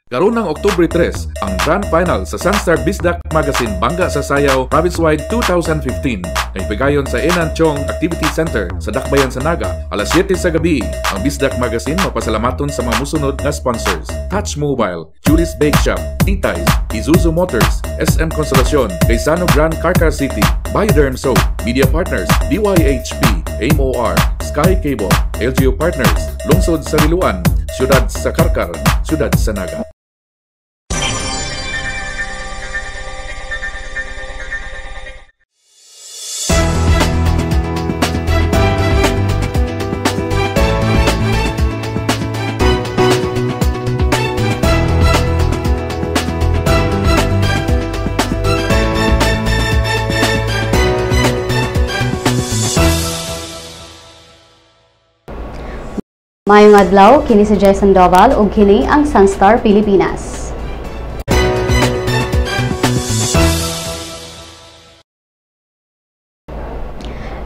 Karon ng Oktubre 3, ang Grand Final sa Sunstar Bisdak Magazine Bangga sa Sayaw Province-wide 2015 na ipigayon sa Enan Chong Activity Center sa Dakbayan sa Naga, alas 7 sa gabi. Ang Bisdak Magazine mapasalamaton sa mga musunod nga sponsors: Touch Mobile, Julie's Bake Shop, Titays, Isuzu Motors, SM Consolacion, Gaisano Grand Carcar City, Bioderm Soap, Media Partners, DYHP, MOR, Sky Cable, LGU Partners, Lungsod sa Liluan, Siyudad sa Carcar, Siyudad sa Naga. Maayong adlaw, kini si Jai Sandoval ug kini ang Sunstar Pilipinas.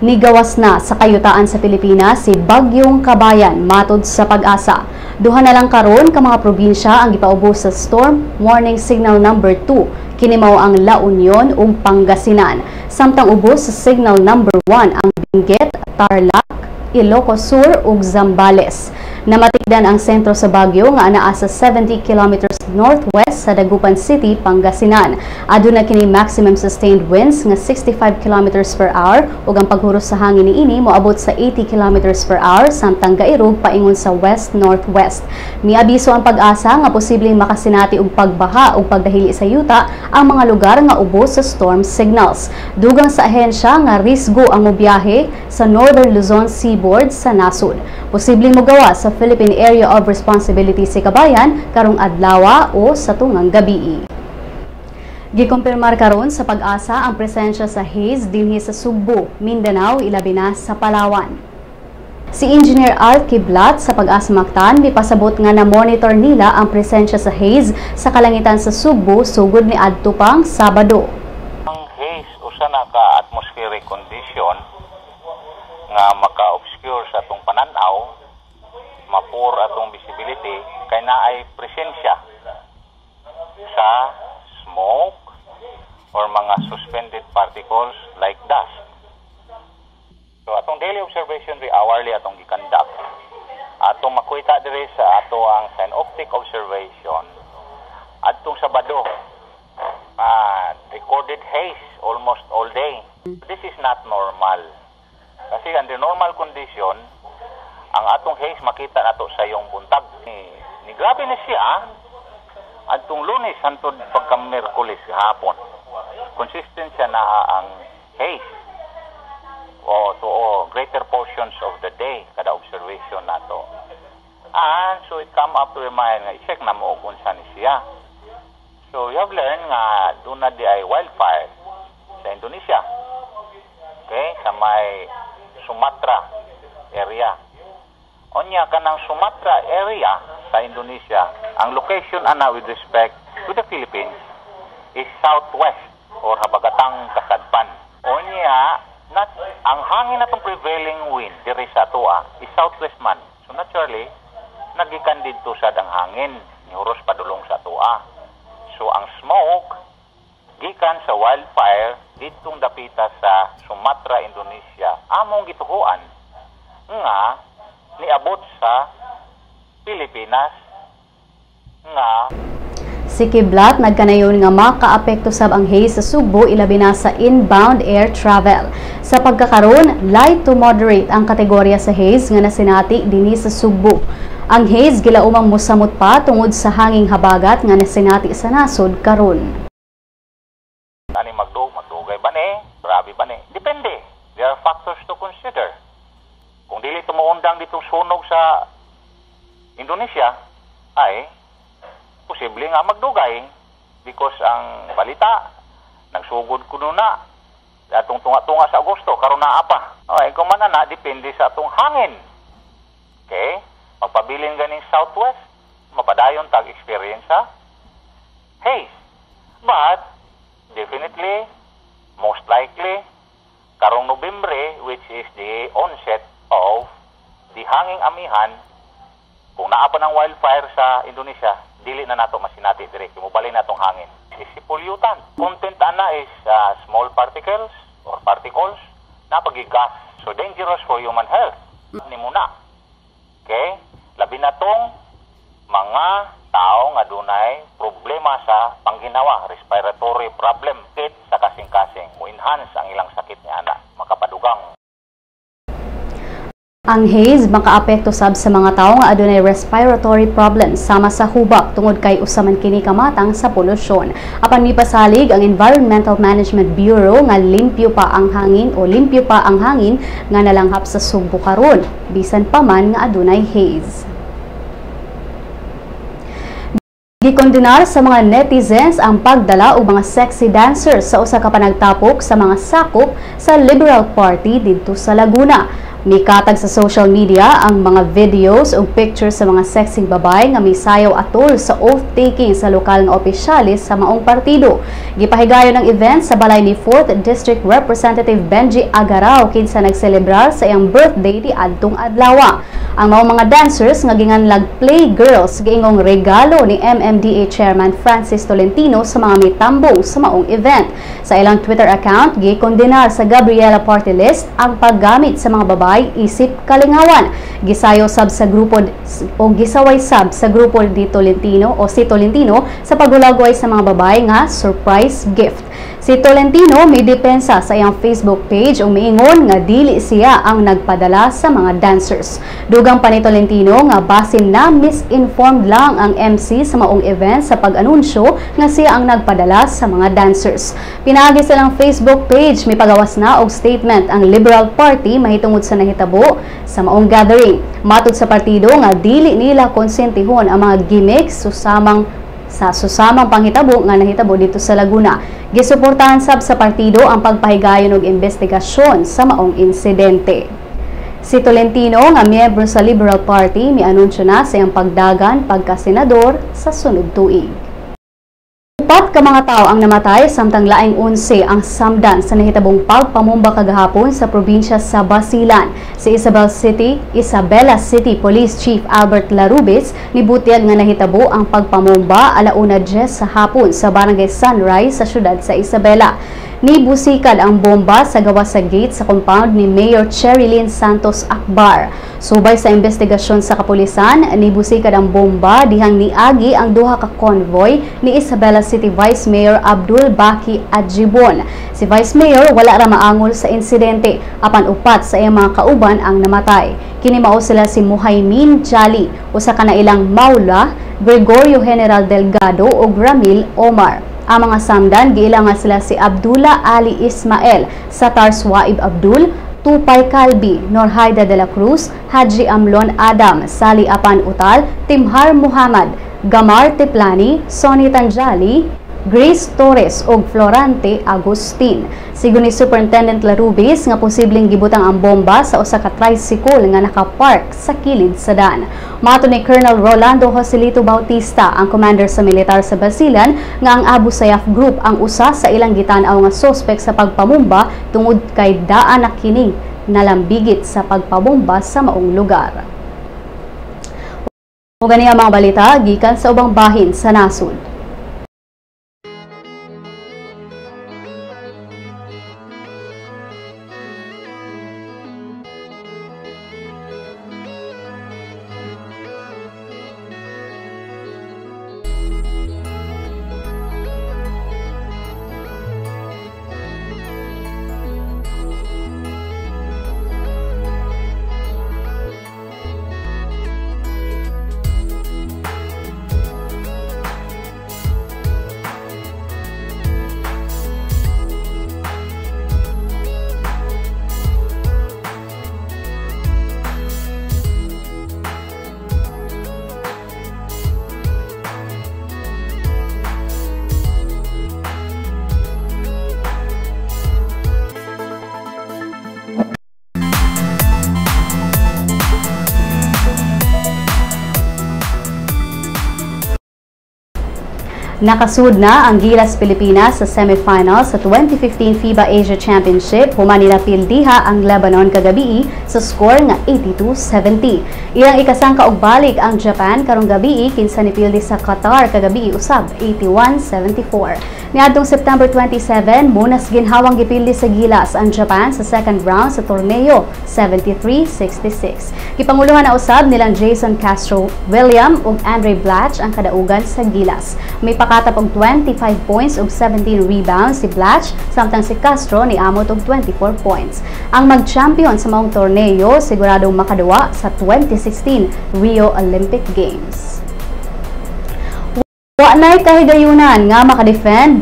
Nigawas na sa kayutaan sa Pilipinas si Bagyong Kabayan matud sa Pag-asa. Duha na lang karon ka mga probinsya ang gipaubos sa Storm Warning Signal number 2. Kini mao ang La Union ug Pangasinan. Samtang ubos sa Signal number 1 ang Benguet, Tarlac, Ilocos Sur ug Zambales. Namatikdan ang sentro sa bagyo nga anaa sa 70 kilometers northwest sa Dagupan City, Pangasinan. Aduna kini maximum sustained winds nga 65 kilometers per hour ug ang paghuros sa hangin niini moabot sa 80 kilometers per hour samtang gairog paingon sa west-northwest. Miabiso ang Pag-asa nga posibleng makasinati og pagbaha ug pagdahili sa yuta ang mga lugar nga ubos sa storm signals. Dugang sa ahensya nga risgo ang mobiyahe sa Northern Luzon Seaboard sa nasod. Posibleng mogawa sa Philippine Area of Responsibility si Kabayan karong adlaw o sa tungang gabii. Gikumpirmar karon sa Pag-asa ang presensya sa haze dinhi sa Sugbo, Mindanao, ilabi na sa Palawan. Si Engineer Al Kiblat sa Pag-asa Mactan mipasabot nga na-monitor nila ang presensya sa haze sa kalangitan sa Sugbo sugod ni adto pang Sabado. Ang haze usa na ka atmospheric condition nga maka-obscure sa atong pananaw, mapur atong visibility kay naay presensya sa smoke or mga suspended particles like dust. So atong daily observation ri hourly atong gikandak. Atong makuita diri sa ato ang synoptic observation adtong Sabado, recorded haze almost all day. This is not normal. Kasi under normal condition, ang atong haze makita nato sa iyong buntag. Ni grabe na siya adtong Lunes hantod pagka Miyerkules hapon. Consistent siya na ang haze o to all greater portions of the day kada observation nato. And so it come up to your mind nga i-check na mo kung saan siya. So you have learned nga doon na di ay wildfire sa Indonesia. Okay, sa may Sumatra area. Onya kanang Sumatra area sa Indonesia, ang location ana with respect to the Philippines is southwest or habagatang kasadpan. Onya not ang hangin natong prevailing wind diri sa atoa is southwest man. So naturally nagikan didto sad ang hangin nihuros padulong sa atoa. So ang smoke gikan sa wildfire ditong dapita sa Sumatra, Indonesia, among gituhuan nga niabot sa Pilipinas nga Si Kiblat nagkanayon nga makaapekto sab ang haze sa Sugbo ilabi na sa inbound air travel. Sa pagkakaron, light to moderate ang kategorya sa haze nga nasinati dinhi sa Sugbo. Ang haze gilaumang mosamot pa tungod sa hanging habagat nga nasinati sa nasod karon. Ani magdugay ba ni? Grabe ba ni? Depende. There are factors to consider. Kung dili tumuundang ditong sunog sa Indonesia, ay posible nga magdugay because ang balita nagsugod kuno na atong tunga-tunga sa Agosto karon naa pa. Okay, kung man na depende sa atong hangin. Okay? Magpabilin ganing southwest, mapadayon tag experience sa haze. But definitely, most likely, karong Nobyembre, which is the onset of the hanging amihan, Kung naa pa ng wildfire sa Indonesia, dili na nato masinati dire, mubali na tong hangin. Is si pollutant. Content ana is small particles or particles na gas. So dangerous for human health. Ni muna. Okay? Labi na tong mga tao nga dunay problema sa pangginawa, respiratory problem, kit sa kasing-kasing, mo enhance ang ilang sakit niya ana, makapadugang. Ang haze makaapekto sab sa mga tawo nga adunay respiratory problems sama sa hubak tungod kay usa man kini kamatang sa polusyon. Apan mipasalig ang Environmental Management Bureau nga limpyo pa ang hangin o limpyo pa ang hangin nga nalanghap sa Sugbo karon bisan pa man nga adunay haze. Gikondenar sa mga netizens ang pagdala og mga sexy dancers sa usa ka panagtapok sa mga sakop sa Liberal Party didto sa Laguna. Mikatag sa social media ang mga videos ug pictures sa mga sexing babae nga misayaw atol sa oath-taking sa lokal nga opisyalis sa maong partido. Gipahigayon ang event sa balay ni 4th District Representative Benji Agarao kinsa nagselebrar sa iyang birthday di adtong adlaw. Ang maong mga dancers nga ginganlag Playgirls giingong regalo ni MMDA Chairman Francis Tolentino sa mga mitambong sa maong event. Sa ilang Twitter account, gikondenar sa Gabriela Party List ang paggamit sa mga babae isip kalingawan. Gisayo sab sa grupo o gisaway sab sa grupo ni Tolentino o si Tolentino sa paghulagway sa mga babae nga surprise gift. Si Tolentino may depensa sa iyang Facebook page ug miingon nga dili siya ang nagpadala sa mga dancers. Dugang pa ni Tolentino nga basin na misinformed lang ang MC sa maong event sa pag-anunsyo nga siya ang nagpadala sa mga dancers. Pinaagi sa ilang Facebook page, may pagawas na og statement ang Liberal Party mahitungod sa nahitabo sa maong gathering. Matod sa partido nga dili nila konsentihon ang mga gimmicks susamang sa susamang panghitabo nga nahitabo dito sa Laguna. Gisuportahan sab sa partido ang pagpahigayon og investigasyon sa maong insidente. Si Tolentino nga miyembro sa Liberal Party mianunsyo na sa iyang pagdagan pagka-senador sa sunod tuig. 4 ka mga tao ang namatay samtang laing 11 ang samdan sa nahitabong pagpamumba kagahapon sa probinsya sa Basilan. Si Isabela City Police Chief Albert Larubis nibutyag nga nahitabo ang pagpamumba 1:10 sa hapon sa Barangay Sunrise sa syudad sa Isabela. Nibusikad ang bomba sa gawas sa gate sa compound ni Mayor Cherilyn Santos Akbar. Subay sa investigasyon sa kapulisan, nibusikad ang bomba dihang niagi ang duha ka convoy ni Isabela City Vice Mayor Abdul Baki Adjibon. Si Vice Mayor wala ra maangol sa insidente, apan 4 sa iyang mga kauban ang namatay. Kini mao sila si Muhaimin Jali, usa ka na ilang Maula, Gregorio General Delgado ug Ramil Omar. Ang mga samdan giila nga sila si Abdullah Ali Ismail, Satar Swaib Abdul, Tupay Kalbi, Norhaida de la Cruz, Haji Amlon Adam, Sali Apan Utal, Timhar Muhammad, Gamar Tiplani, Sonny Tanjali, Grace Torres ug Florante Agustin. Sigon ni Superintendent Larubis nga posibleng gibutang ang bomba sa usa ka tricycle nga nakapark sa kilid sa daan. Mato ni Colonel Rolando Joselito Bautista, ang commander sa militar sa Basilan, nga ang Abu Sayyaf Group ang usa sa ilang gitan-aw nga sospek sa pagpamumba tungod kay daan na kining nalambigit sa pagpamumba sa maong lugar. Ug ani ang mga balita gikan sa ubang bahin sa nasod. Nakasud na ang Gilas Pilipinas sa semifinal sa 2015 FIBA Asia Championship human nila pildiha ang Lebanon kagabi sa score nga 82-70. Ilang ikasangka og balik ang Japan karong gabi kinsa nipildi sa Qatar kagabi usab 81-74. Niadtong September 27, munas ginhawang gipildi sa Gilas ang Japan sa second round sa torneo 73-66. Gipanguluhan na usab nilang Jason Castro William ug Andre Blatch ang kadaugan sa Gilas. May pakatap og 25 points ug 17 rebounds si Blatch, samtang si Castro niamot og 24 points. Ang mag-champion sa maong torneo siguradong makaduwa sa 2016 Rio Olympic Games. Wa nay kahigayunan nga makadefend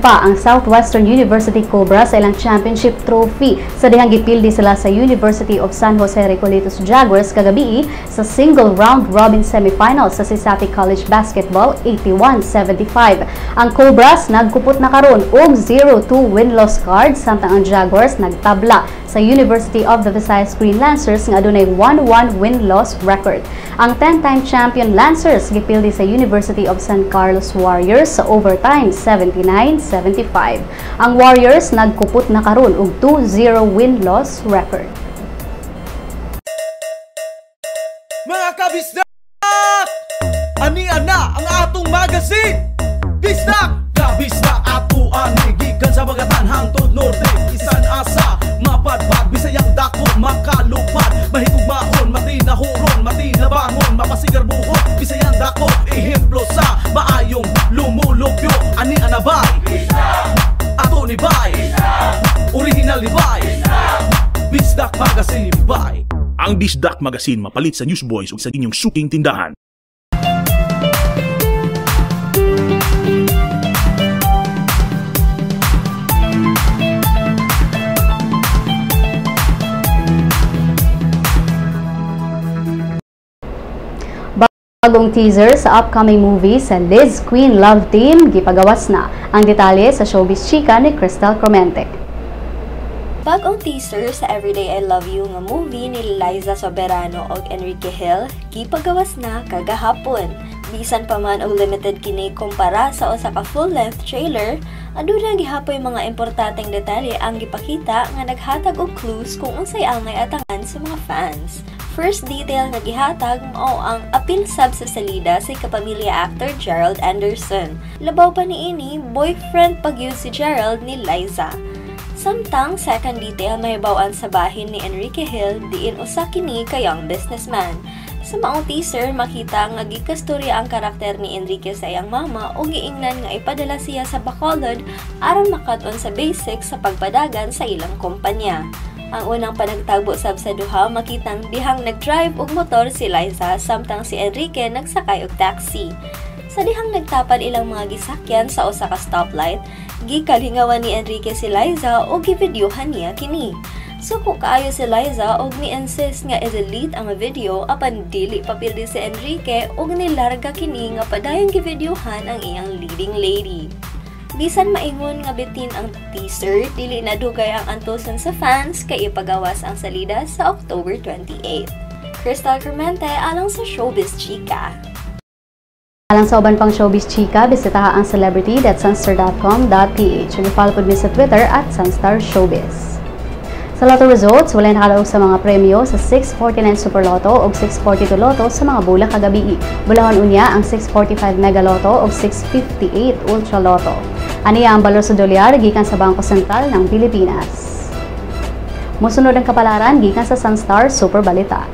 pa ang Southwestern University Cobra sa ilang championship trophy sa dihang gipildi sila sa University of San Jose Recoletos Jaguars kagabi sa single round robin semifinal sa Cesafi College Basketball 81-75. Ang Cobras nagkupot na karon og 0-2 win-loss card samtang ang Jaguars nagtabla sa University of the Visayas Green Lancers nga adunay 1-1 win-loss record. Ang 10-time champion Lancers gipildi sa University of San Carlos Warriors sa overtime 79-75. Ang Warriors nagkupot na karon og 2-0 win-loss record. Mga kabisdak! Ania na ang atong magazine! Bisdak! Kabisdak ato ani gikan sa Bagatan hangtod Norte, isan asa mapadpad Bisayang dako makalupad, mahigugmaon matinahuron, matinabangon, mapasigarbuhon, Bisayang dako ehemplo sa maayong lumulupyo. Ani anabay ato ni bay original ni bay Bisdak Magazine bay. Ang Bisdak Magazine mapalit sa Newsboys ug sa inyong suking tindahan. Bagong teaser sa upcoming movie sa Liz Queen Love Team gipagawas na. Ang detalye sa Showbiz Chika ni Crystal Cromente. Bagong teaser sa Everyday I Love You nga movie ni Liza Soberano og Enrique Gil gipagawas na kagahapon. Bisan pa man og limited kini kumpara sa usa ka full-length trailer, aduna gihapoy mga importanteng detalye ang gipakita nga naghatag og clues kung unsay angay atangan sa mga fans. First detail nga gihatag mao ang apil sab sa salida sa kapamilya actor Gerald Anderson. Labaw pa niini, boyfriend pagyud si Gerald ni Liza. Samtang second detail mahibaw-an sa bahin ni Enrique Gil diin usa kini ka young businessman. Sa maong teaser makita nga gikastorya ang karakter ni Enrique sa iyang mama ug giingnan nga ipadala siya sa Bacolod aron makat-on sa basics sa pagpadagan sa ilang kumpanya. Ang unang panagtagbo sab sa duha makitang dihang nagdrive og motor si Liza samtang si Enrique nagsakay og taxi. Sa dihang nagtapad ilang mga gisakyan sa usa ka stoplight, gikalingawan ni Enrique si Liza og givideohan niya kini. Suko kaayo si Liza og ni-insist nga i-delete ang video apan dili papildi si Enrique og nilarga kini nga padayon givideohan ang iyang leading lady. Bisan maingon nga bitin ang teaser, dili na dugay ang antusan sa fans kay ipagawas ang salida sa October 28. Crystal Cremente alang sa Showbiz Chika. Alang sa uban pang Showbiz Chika, bisitaha ang celebrity.sunstar.com.ph. Ug i-follow pod mi sa Twitter @SunstarShowbiz. Sa Lotto results, wala nakalaog sa mga premyo sa 649 Super Lotto o 642 Lotto sa mga bula kagabi. Bulahon unya ang 645 Mega Lotto o 658 Ultra Lotto. Aniya ang balor sa dolyar gikan sa Bangko Sentral ng Pilipinas. Mosunod ang kapalaran gikan sa Sunstar Super Balita.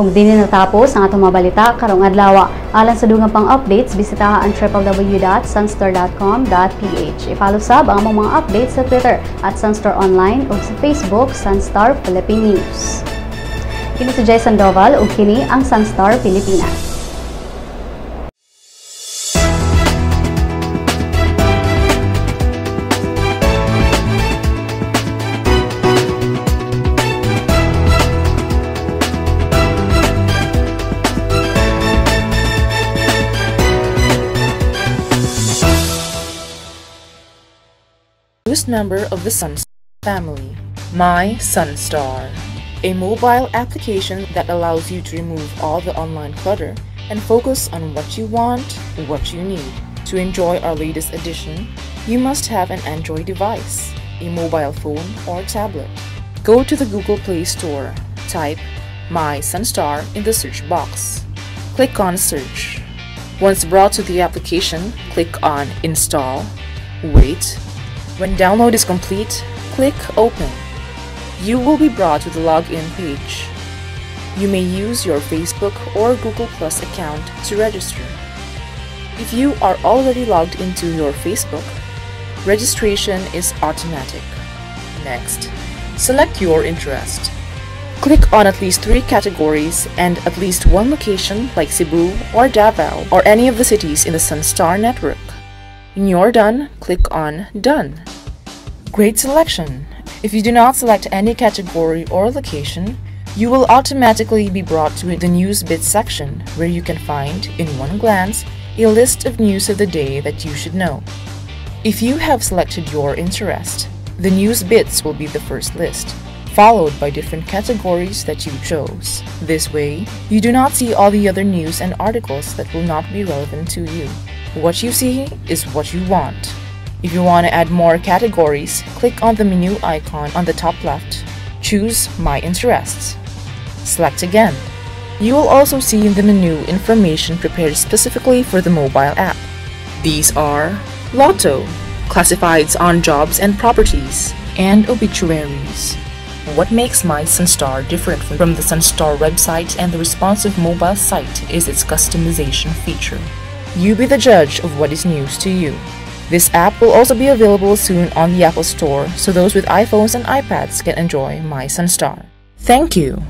Ug dinhi natapos ang atong mga balita karong adlaw. Alang sa dugang pang updates, bisitaha ang www.sunstar.com.ph. I-follow sab ang among mga updates sa Twitter @SunstarOnline ug sa Facebook Sunstar Philippine News. Kini si Jay Sandoval ug kini ang Sunstar Pilipinas. Newest member of the Sun family, My Sunstar, a mobile application that allows you to remove all the online clutter and focus on what you want, what you need. To enjoy our latest edition, you must have an Android device, a mobile phone or tablet. Go to the Google Play Store, type My Sunstar in the search box. Click on Search. Once brought to the application, click on Install, wait. When download is complete, click Open. You will be brought to the login page. You may use your Facebook or Google Plus account to register. If you are already logged into your Facebook, registration is automatic. Next, select your interest. Click on at least 3 categories and at least 1 location like Cebu or Davao or any of the cities in the Sunstar network. When you're done, click on Done. Great selection! If you do not select any category or location, you will automatically be brought to the News Bits section where you can find, in one glance, a list of news of the day that you should know. If you have selected your interest, the News Bits will be the first list, followed by different categories that you chose. This way, you do not see all the other news and articles that will not be relevant to you. What you see is what you want. If you want to add more categories, click on the menu icon on the top left. Choose My Interests. Select again. You will also see in the menu information prepared specifically for the mobile app. These are Lotto, classifieds on jobs and properties, and obituaries. What makes My Sunstar different from the Sunstar website and the responsive mobile site is its customization feature. You be the judge of what is news to you. This app will also be available soon on the Apple Store, so those with iPhones and iPads can enjoy My Sunstar. Thank you!